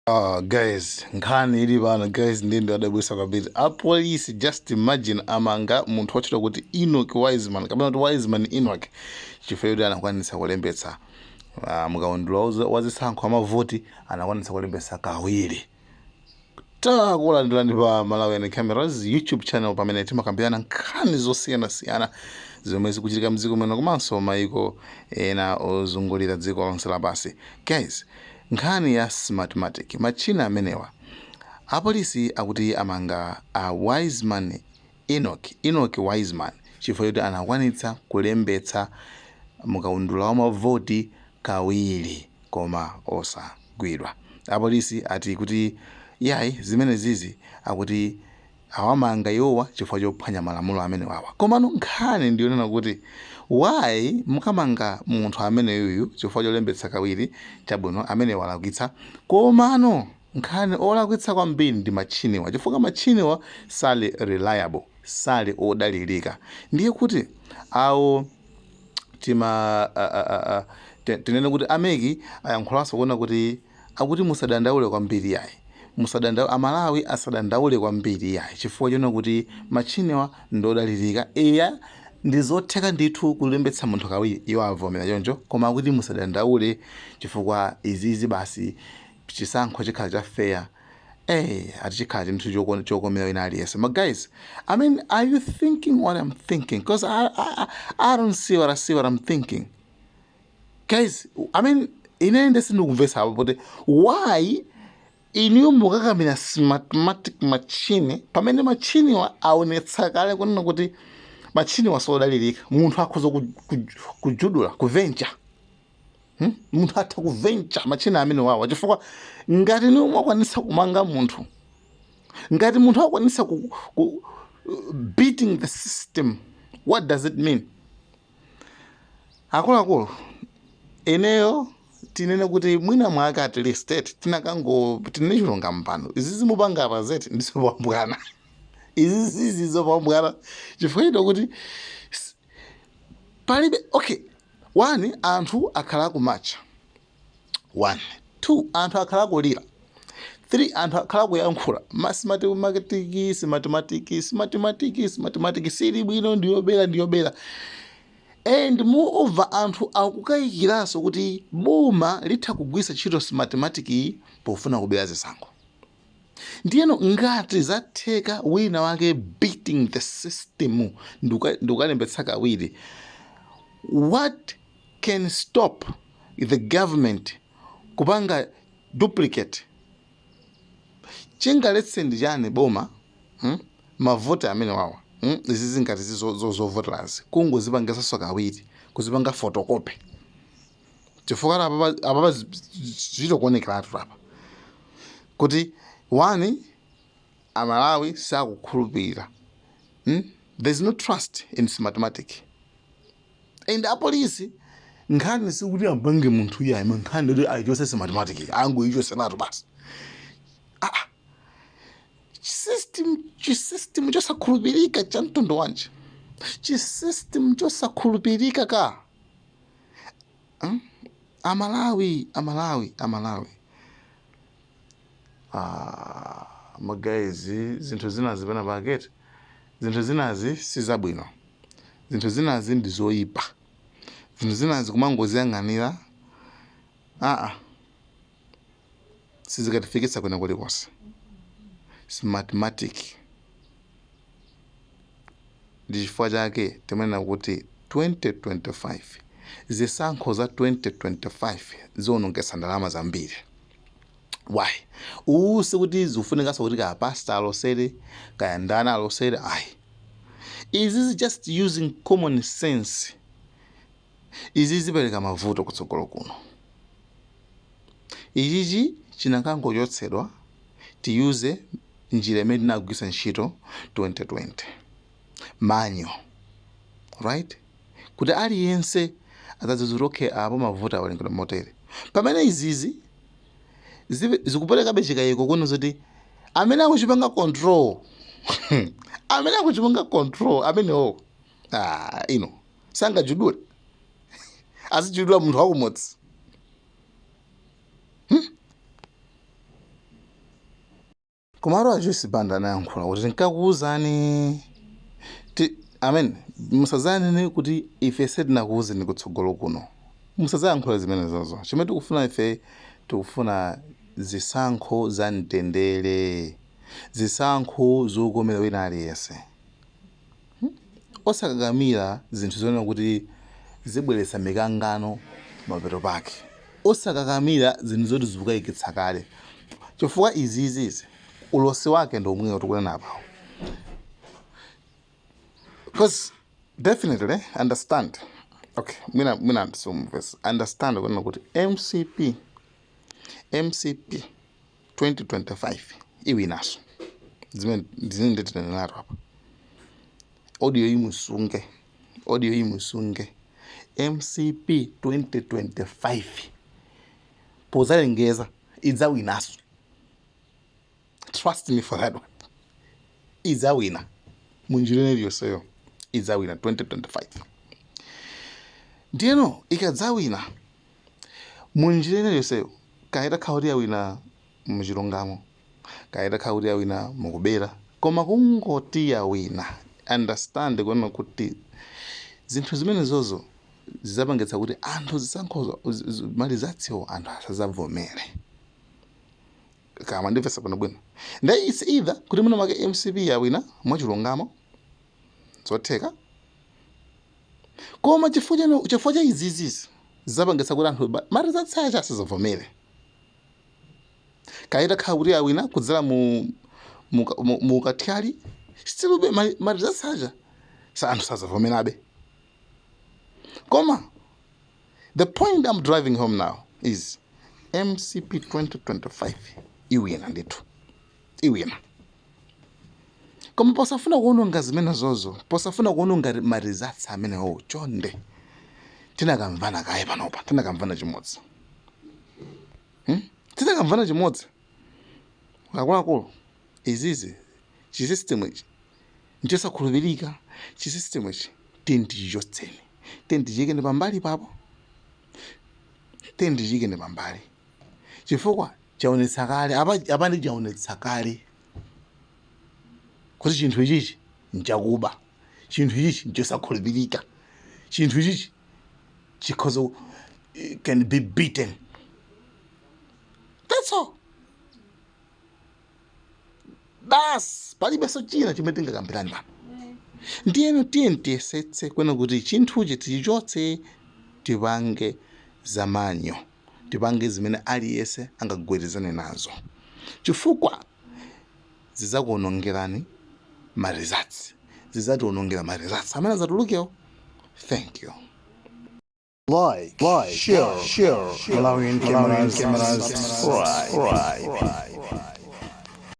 Ah, guys, nkhani ili pano, guys, ndiye ndiyodabwitsa kwambiri. Apolisi, just imagine, amanga munthu wotchedwa kuti Enoch Wiseman, kapena kuti Wiseman Enoch, chifukwa choti anakwanitsa kulembetsa mukaundula wa zisankho, amavoti, anakwanitsa kulembetsa kawiri. Takulandirani pa Malawi Cameras YouTube channel, pamene timakambirana nkhani zosiyanasiyana zomwe zikuchitika mdziko muno komanso maiko ena ozungulira dziko lonse lapansi. Guys, nkhani ya Smartmatic, machina amenewa, apolisi akuti amanga a Wiseman Enoch, Enoch Wiseman, chifukwa choti anakwanitsa kulembetsa mukaundula wa mavoti kawiri koma osagwidwa. Apolisi ati kuti yayi, zimene zizi akuti awamanga iwowa chifukwa chophwanya malamulo amene wawa. Komano nkhani ndiyonena kuti why mukamanga munthu ameneyuyu chifukwa cholembetsa kawiri? Chabwino, amene walakwitsa, komano nkhani olakwitsa kwambiri ndi machiniwa, chifukwa machiniwa sali reliable, sali odalirika. Ndiye kuti awo tima tinene kuti a MEC ayankhulanso kuona kuti akuti musadandaule kwambiri yayi, musadandaule, Amalawi asadandaule kwambiri yayi, chifukwa chona kuti machiniwa ndodalirika. Eya, ndi zotheka ndithu kulembetsa munthu kawiri, iwo avomera choncho, koma akuti musadandaule chifukwa izizi basi chisankho chikhala cha fair. Ati chikhala chinthu chokomera wina aliyense. Ma guys, I mean, are you thinking what I'm thinking? Because I don't see what I see what I'm thinking, guys. I mean, ine ndesindikumvetsa apo kuti why iniyo mukakamira Smartmatic machine pamene machiniwa aonetsa kale kunena kuti machiniwa sodalirika. Munthu akhoza kujudula, kuvencha, Munthu atha kuvencha machina amene wawa, chifukwa ngati niwe mwakwanitsa kumanga munthu, ngati munthu akwanitsa ku beating the system, what does it mean? Akuluakulu, ineyo tinene kuti mwina mwake at least tinakango tinene chilungamo pano, izi zimupanga apa zeti ndizopambwana, izi zizi zopambwana, chifukwa chito kuti palibe. Okay, one, anthu akhala akumacha, one, two, anthu akhala akulira, three, anthu akhala akuyankhula ma Smartmatic, Smartmatic, Smartmatic, Smartmatic sili bwino, ndiyobera, ndiyobera. And moreover, anthu akukayikiranso kuti boma litha kugwiritsa ntchito Smartmatic iyi pofuna kubera zisankho. Ndiyeno ngati zatheka wina wake beating the system ndikukalembetsa kawiri, what can stop the government kupanga duplicate? Chingaletse ndi chani boma, Mavoti amene wawa, Izi zingati zovoterazi kungozipangisanso kawiri, kuzipanga photocopy, chifukwa apapa zitokuonekeratu apa kuti one, Amalawi sakukhulupirira, There's no trust in Smartmatic. And apolisi, nkhani sikuti ampange munthu iyayi, nkhani kuti ayichose Smartmatic, angoyichoseratu basi. Ah, system, chisystem chosakhulupirika cha mtundu wanji? Chisystem chosakhulupirika ka, Amalawi, Amalawi, Amalawi, ah, ma guys, zinthu zinazi pena paketi, zinthu zinazi sizabwino, zinthu zinazi ndi zoyipa, zinthu zinazi kumangoziyang'anira, aa, sizikatifikitsa kwina kulikonse. Smartmatic, ndi chifukwa chake timanena kuti 2025, zisankho za 2025 ziwonongetsa ndalama zambiri. Why? Uwu sikuti zikufunikanso kuti kaya pastor alosere, kaya ndani alosere, ayi. Izi is just using common sense. Izi zipereka mavuto kutsogolo kuno. Ichichi chinakangochotsedwa, tiyuze njira imene tinagwiritsa ntchito 2020, manual, right? Kuti aliyense adzadziwa kuti okay, apo mavuto awerengedwa motere, pamene izizi zikuperekabe chikayiko kuno zoti amene akuchipanga control, amene akuchipanga control amenewo, ah, ino sangajudule, azijudula munthu wakumudzi, Komatu a Joyce Banda anayankhula kuti tinkakuwuzani ti amen, musazanene kuti ife sitinakuwuzeni kutsogolo kuno, musazayankhula zimenezozo. Chimene tikufuna ife, tikufuna zisankho za mtendere, zisankho zokomera wina aliyense, Osakakamira zinthu zonena kuti zibweretsa mikangano mapeto pake, osakakamira zinthu zoti zikukayikitsa kale, chifukwa izizi izi ulosi wake ndi omwewo tikunena apawo. Because definitely understand, okay, mwina simumvesa, understand kunena kuti MCP 2025 iwinaso. Zimene zimene nditinenerato apa, audio imusunge, audio imusunge. MCP 2025 pozalengeza idzawinaso. Trust me for that one, idzawina munjira iliyonseyo, idzawina 2025. Ndiyeno ikadzawina munjira iliyonseyo, kaya itakhala kuti yawina muchilungamo, kaya itakhala kuti yawina mukubera, koma kungoti yawina, understand kuona kuti zinthu zimenezozo zidzapangitsa kuti anthu zisankhozo ma results-wo anthu asadzavomere. Kama ndimvesa bwinobwino, nde it's either kuti mwina mwake MCP yawina mwachilungamo, zotheka, koma chifukwa cha izizizi zidzapangitsa kuti anthu ma results aja asadzavomere. Kaya itakhala kuti yawina kudzera mu kathyali, still be ma results aja sa anthu sadzavomerabe. Koma the point I'm driving home now is MCP 2025 iwina ndithu, iwina. Koma posafuna kuononga zimenezozo, posafuna kuononga ma results amenewo, chonde tinakamvana kaye panopa, tinakamvana chimodzi, Tinakamvana chimodzi, akuluakulu. Izizi, chi system ichi nchosakhulupirika. Chi system ichi tiyeni tichichotseni, tiyeni tichiyikeni pambali papo, tiyeni tichiyikeni pambali, chifukwa chaonetsa kale apa, apa ndi chaonetsa kale kuti chinthu ichichi nchakuba, chinthu ichichi nchosakhulupirika, chinthu ichichi chikhoza can be beaten. That's all basi, palibenso china chimene tingakambirane pano. Ndiyeno tiyeni tiyesetse kwena kuti chinthuchi tichichotse, tipange zamanyo, tipange zimene aliyense angagwirizane nazo, chifukwa zidzakuonongerani ma results, zidzatiwonongera ma results amene adzatulukewo. Thank you. Like, share, Malawian cameras, subscribe.